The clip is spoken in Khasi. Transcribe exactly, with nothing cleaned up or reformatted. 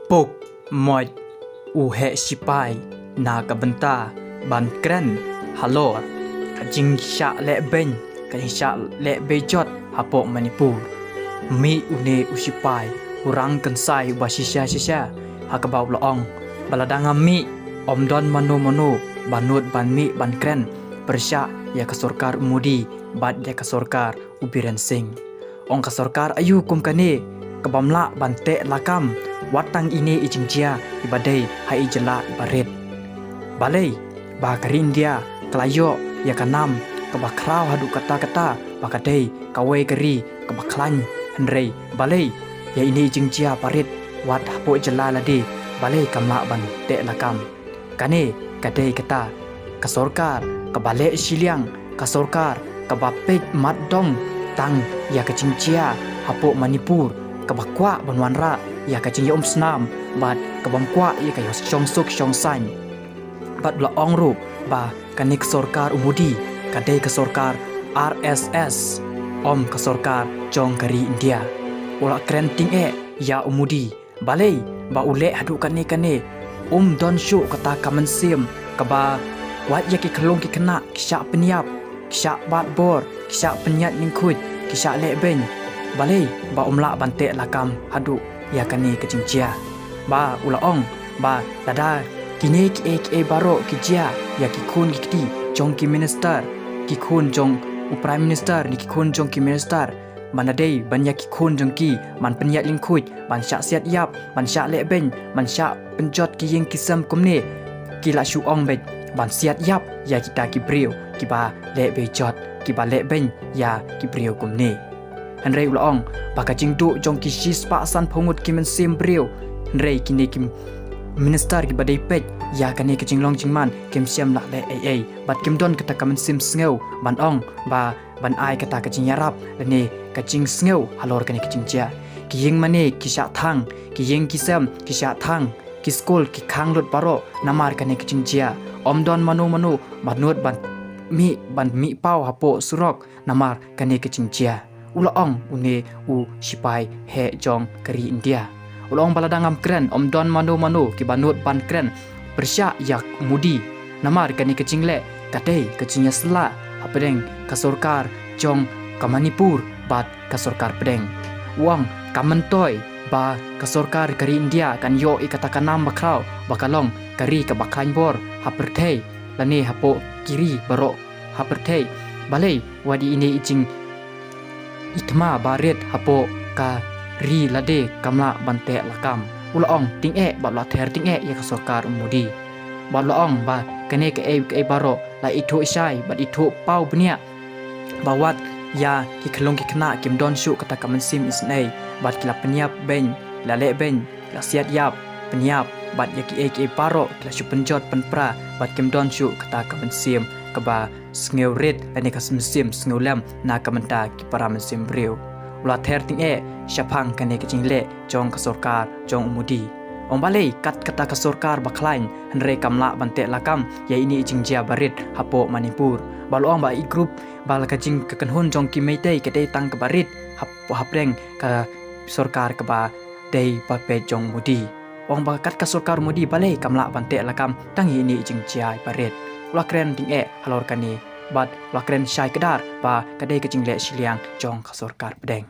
Pok Moit u heh shipai na ka bynta ban kren halor ka jingshah leh beiñ, ka jingshah leh beiñjot hapoh Manipur. Mih une u shipai u rangkynsai uba shisha shisha ha kaba u la ong ba lada ngam mih, ym don mano mano ba nud ban mih ban kren pyrshah ïa ka sorkar u Modi bad ïa ka sorkar u Biren Singh. Ong ka sorkar aïu kum kane kabym lah ban teh lakam wat tang ine i jingjia iba dei ha i jylla iba rit. Balei ba ka ri India ka la ïoh ïa ka nam kaba khraw haduh katta katta ba ka dei kawei ka ri kaba khlaiñ, hynrei balei ïa ine i jingjia barit wat hapoh jylla lade balei kam lah ban teh lakam? Kane ka dei kata ka sorkar kaba leh shiliang, ka sorkar kaba peit mat dong tang ïa ka jingjia hapoh Manipur, kaba kwah ban wanrah ïa ka jingïaumsnam bad kabym kwah ïa ka ïoh shong suk shong saiñ. Bad u la ong ruh ba kane ka sorkar u Modi ka dei ka sorkar R S S, ym ka sorkar jong ka ri India. U la kren tyngeh ïa u Modi, balei ba u leh haduh kane kane? Um don shuh kata ka mynsiem kaba wat ïa ki khyllung ki khynnah ki shah pynïap, ki shah bat bor, ki shah pynïaid lyngkhuid, ki shah leh beiñ. Balei ba um lah ban teh lakam haduh ïa kane ka jingjia? Ba u la ong ba lada kine kiei kiei baroh ki jia ïa ki khun ki kti jong ki minister, ki khun jong u prime minister ne ki khun jong ki minister, ban da dei ban ïa ki khun jong ki ban pynïaid lyngkhuid, ban shah siat ïap, ban shah leh beiñ, ban shah pynjot ki ïing ki sem kumne, ki la shu ong beit ban siat ïap ïa kita ki briew kiba leh beiñjot, kiba leh beiñ ïa ki briew kumne. Hynrei u la ong ba ka jingduh jong ki shispah sanphew ngut ki mynsiem briew, hynrei kine ki minister kiba dei peit ïa kane ka jinglong jingman kim shym lah leh ei ei bad kim don kata ka mynsiem sngew ban ong ba ban ai kata ka jingïarap lane ka jingsngew halor kane ka jingjia. Ki ïing mane ki shah thang, ki ïing ki sem ki shah thang, ki skul ki khang lut baroh namar kane ka jingjia. Ym don mano mano ba nud ban mih, ban mih paw hapoh surok namar kane ka jingjia. U la ong une u shipai heh jong ka ri India. U la ong ba lada ngam kren, ym don mano mano kiba nud ban kren pyrshah ïa u Modi. Namar kane ka jingleh ka dei ka jingïasylla hapdeng ka sorkar jong ka Manipur bad ka sorkar pdeng. U ong kam myntoi ba ka sorkar ka ri India kan ïoh ïa kata ka nam bakhraw ba ka long ka ri kaba khlaiñ bor ha pyrthei lane hapoh ki ri baroh ha pyrthei. Balei wat ïa ine i jing i thma barit hapoh ka ri lade kam lah ban teh lakam? U la ong tyngeh bad u la ther tyngeh ïa ka sorkar u Modi. Bad u la ong ba kane kaei kaei baroh la ithuh shai bad ithuh paw bniah ba wat ïa ki khyllung ki khynnah kim don shuh kata ka mynsiem isynei bad ki la pynïap beiñ, ki la leh beiñ, ki la siat ïap, pynïap bad ïa kiei kiei baroh ki la shu pynjot pynpra bad kim don shuh kata ka mynsiem kaba sngewrit lane ka mynsiem sngewlem na ka bynta ki para mynsiem briew. U la ther tyngeh shaphang kane ka jingleh jong ka sorkar jong u Modi. Ong balei kat kata ka sorkar ba khlaiñ hynrei kam lah ban teh lakam ïa ine i jingjia barit hapoh Manipur. Bad u la ong ba i group ba la ka jing ka kynhun jong ki Meitei ka dei tang kaba rit hap-, hapdeng ka sorkar kaba dei ba peit jong u Modi. Ong ba kat ka sorkar u Modi balei kam lah ban teh lakam tang ïa ine i jingjia barit. U la kren tyngeh halor kane bad u la kren shai kdar ba ka dei ka jingleh shiliang jong ka sorkar pdeng.